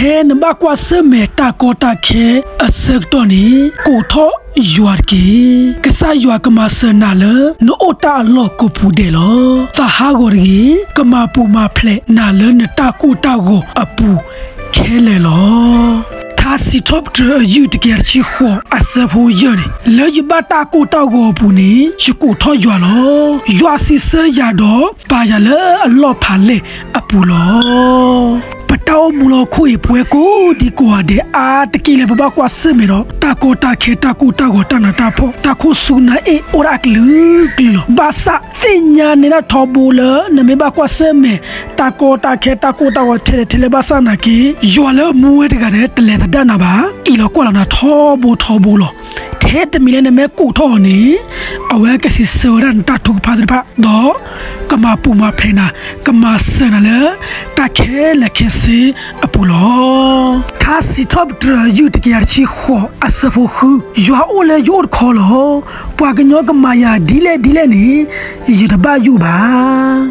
ဖဲနဘၣ်ကွၢ်ဆၢၣ်မဲာ်တၢ်ကီတၢ်ခဲအဆၢကတီၢ်န့ၣ် ကိးထီၣ်ယွၤတက့ၢ်. ကစၢ်ယွၤကမၤစၢၤနၤလၢ နအိၣ်တၢ်အလီၢ်ကိးပူၤဒဲးလီၤ. သးဟးဂီၤတဂ့ၤ, ကမၤပူၤမၤဖျဲးနၤလၢနတၢ်ကိၢ်တၢ်ဂီၤအပူၤခဲလၢာ်လီၤ. ထါစံးထီၣ်ပတြၢၤ အယုၢ်တကယၤတဆံဃိး အဆၢဖိယဲၢ်န့ၣ်, လၢယဘၣ်တၢ်ကိၢ်တၢ်ဂီၤအပူၤန့ၣ် ယကိးထီၣ်ယွၤလီၤ. ယွၤစံးဆၢယၤဒီး ပာ်ယၤလၢအလီၢ်ဖးလဲၢ်အပူၤလီၤ. ပတၢ်အိၣ်မူလၢဟီၣ်ခိၣ်အံၤ ပဝဲကိးဒံကိးဂၤဒဲး အါတက့ၢ်လၢပဘၣ်ကွၢ်ဆၢၣ်မဲာ်ဒီး တၢ်ကီတၢ်ခဲ တၢ်ကိၢ်တၢ်ဂီၤ တၢ်နးတၢ်ဖှီၣ် တၢ်ခိၣ်ဆူနၢ်အ့ၣ် အိၣ်ဒၣ်အကလုာ်ကလုာ်လီၤ. ဘၣ်ဆၣ်သ့ၣ်ညါန့ၢ်ဒၣ်ထီဘိလၢ နမ့ၢ်ဘၣ်ကွၢ်ဆၢၣ်မဲာ် တၢ်ကီတၢ်ခဲ တၢ်ကိၢ်တၢ်ဂီၤထဲလဲၣ်ထဲလဲၣ်ဘၣ်ဆၣ်နာ်က့ ယွၤလၢအမူဝဲတဂၤန့ၣ် တလဲၤသဒၣ်နၤဘၣ်. အ့ၣ်လီၤကွၢ်လီၤနၤထီဘိထီဘိလီၤ. ထဲတမံၤလၢနမ့ၢ်ကိးထီၣ်အီၤန့ၣ် အဝဲကစံးဆၢဝဲဒၣ်နတၢ်ထုကဖၣ်သ့ၣ်တဖၣ် ဒီးကမၤပူၤမၤဖျဲးနၤ, ကမၤစၢၤနၤလၢ တၢ်ခဲလၢာ်ခဲဆ့အပူၤလီၤ. ထါစံးထီၣ်ပတြၢၤ အယုၢ်တကယၤတဆံဃိး အဆၢဖိဃု, ယွၤအိၣ်လၢယအိၣ်တခီလီၤ. ပှၤကညီကမၤယၤဒ်လဲၣ်ဒ်လဲၣ်န့ၣ် ယတဘၣ်ယိၣ်ဘၣ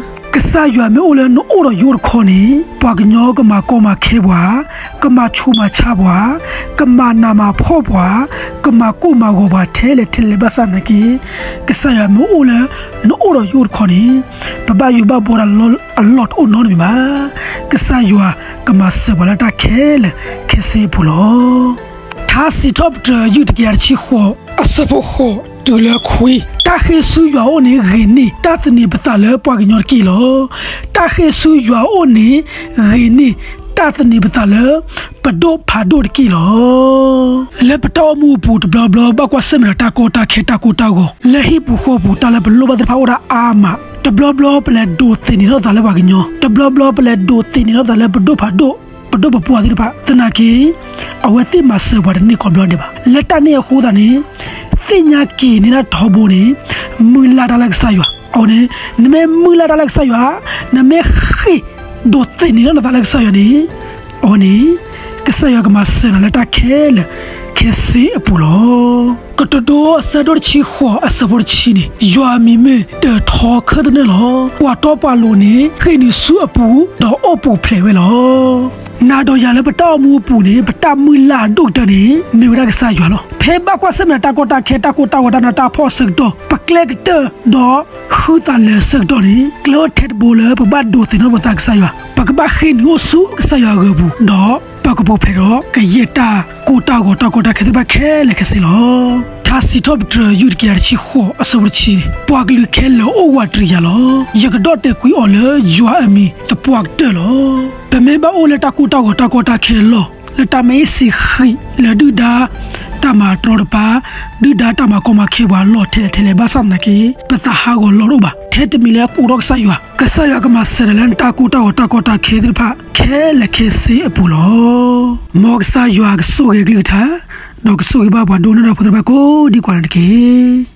်. ကစၢ်ယွၤမ့ၢ်အိၣ်လၢနအိၣ်ဒီးယအိၣ်တခီန့ၣ် ပှၤကညီကမၤကီမၤခဲပှၤ, ကမၤဆူးမၤဆါပှၤ, ကမၤနးမၤဖှီၣ်ပှၤ, ကမၤကိၢ်မၤဂီၤပှၤထဲလဲၣ်ထဲလဲၣ်ဘၣ်ဆၣ်နာ်က့ ကစၢ်ယွၤမ့ၢ်အိၣ်လၢ နအိၣ်ဒီးယအိၣ်တခီန့ၣ် ပဘၣ်ယိၣ်ဘၣ်ဘှီတၢ်အလီၢ်တအိၣ်နီတမံၤဘၣ်. ကစၢ်ယွၤကမၤစၢၤပှၤလၢတၢ်ခဲလၢာ်ခဲဆ့အပူၤလီၤ. ထါစံးထီၣ်ပတြၢၤ အယုၢ်တကယၤတဆံဃိး အဆၢဖိဃိးတုၤလၢခွံ, တၢ်ဃ့ၢ်ဆူယွၤအိၣ်န့ၣ်ဂ့ၤန့ၢ် တၢ်သန့ၤပသးလၢပှၤကညီတက့ၢ်လီၤ. တၢ်ဃ့ၢ်ဆူယွၤအိၣ်န့ၣ် ဂ့ၤန့ၢ် တၢ်သန့ၤပသးလၢ ပဒိၣ်ဖးဒိၣ်တက့ၢ်လီၤ. လၢပတၢ်အိၣ်မူအပူၤတဘျီဘျီ ဘၣ်ကွၢ်ဆၢၣ်မဲာ်ဒီးတၢ်ကီတၢ်ခဲ တၢ်ကိၢ်တၢ်ဂီၤ လၢဟံၣ်ပူၤဃီပူၤ တၢ်လၢပလိၣ်ဘၣ်သ့ၣ်တဖၣ်အိၣ်ဒၣ်အါမး, တဘျီဘျီပလဲၤဒိးသန့ၤထီၣ်သးလၢပှၤကညီ, တဘျီဘျီပလဲၤဒိးသန့ၤထီၣ်သးလၢပဒိၣ်ဖးဒိၣ် ပဒိၣ်ပပှၢ်သ့ၣ်တဖၣ် သနာ်က့ အဝဲသ့ၣ်မၤစၢၤပှၤတန့ၢ်ကိးဘျီဒဲးဘၣ်. လၢတၢ်န့ၣ်အဃိသတးန့ၣ် သ့ၣ်ညါက့ၤန့ၢ်ဒၣ်ထီဘိန့ၣ် မုၢ်လၢ်တၢ်လၢကစၢ်ယွၤ, အဝဲန့ၣ် နမ့ၢ်မုၢ်လၢ်တၢ်လၢကစၢ်ယွၤ, နမ့ၢ်ဃ့ၢ်ဒိးသန့ၤထီၣ်နသးလၢကစၢ်ယွၤန့ၣ် အဝဲန့ၣ် ကစၢ်ယွၤကမၤစၢၤနၤလၢတၢ်ခဲလၢာ်ခဲဆ့အပူၤလီၤ. ကတိၤဒိ အဆၢဒိၣ်တဆံဃိး အဆၢဖိတဆံန့ၣ်, ယွၤအမံၤမ့ၢ်တၢၤထီခဲသနၢၣ်လီၤ. ပှၤတီပှၤလိၤန့ၣ် ဃ့ၢ်နုာ်ဆူအပူၤ ဒီးအိၣ်ပူၤဖျဲးဝဲလီၤ. နၤဒီးယၤလၢပတၢ်အိၣ်မူအပူၤန့ၣ် ပတၢ်မုၢ်လၢ်အဒိၣ်ကတၢၢ်န့ၣ် မ့ၢ်ဝဲဒၣ်ကစၢ်ယွၤလီၤ. ဖဲဘၣ်ကွၢ်ဆၢၣ်မဲာ်တၢ်ကီတၢ်ခဲ တၢ်ကိၢ်တၢ်ဂီၤ တၢ်နးတၢ်ဖှီၣ်အဆၢကတီၢ် ပကျဲကတၢၢ်ဒီးဟုသးလၢာ်အဆၢကတီၢ်န့ၣ် ကျဲအိၣ်ထဲတဘိလၢပဘၣ်ဒိးသန့ၤထီၣ်ပသးကစၢ်ယွၤ, ပကဘၣ်ဃ့ၢ်နုာ်အိၣ်ဆူကစၢ်ယွၤအဂ့ၤအပူၤ, ဒီးပကပူၤဖျဲးဒီးကယဲၢ်တၢ်ကိၢ်တၢ်ဂီၤ တၢ်ကီတၢ်ခဲသ့ၣ်တဖၣ်ခဲလၢာ်ခဲဆ့လီၤ. ထါစံးထီၣ်ပတြၢၤ ယုၢ်တကယၤတဆံဃိး အဆၢဖိတဆံန့ၣ်, ပှၤကလုာ်ခဲလၢာ်အိၣ်ဝးတရံးယၤလီၤ. ယကဒီၣ်တဲာ်ကွံာ်အီၤလၢယွၤအမံၤသပှၢ်ကတၢၢ်လီၤ. ပမ့ၢ်ဘၣ်အိၣ်လၢတၢ်ကိၢ်တၢ်ဂီၤ တၢ်ကီတၢ်ခဲအလီၢ် လၢတၢ်မ့ၢ်အ့ၣ်စ့ဃံး လၢဒုၣ်ဒါတၢ်မၤတြီတပၤ, ဒုၣ်ဒါတၢ်မၤကီမၤခဲပှၤအလီၢ်ထဲလဲၣ်ထဲလဲၣ်ဘၣ်ဆၣ်သနာ်က့ ပသးဟးဂီၤလီၢ်တအိၣ်ဘၣ်. ထဲတမံၤလၢကိးထီၣ်ကစၢ်ယွၤ, ကစၢ်ယွၤကမၤစၢၤနၤလၢနတၢ်ကိၢ်တၢ်ဂီၤ တၢ်ကီတၢ်ခဲသ့ၣ်တဖၣ်ခဲလၢာ်ခဲဆ့အပူၤလီၤ. မ်ကစၢ်ယွၤကဆိၣ်ဂ့ၤကလုၢ်ကထါ ဒီးကဆိၣ်ဂ့ၤဘၣ်ပှၤဒိကနၣ်တၢ်ဖိသ့ၣ်တဖၣ်ကိးဒံကိးဂၤဒဲးတက့ၢ်.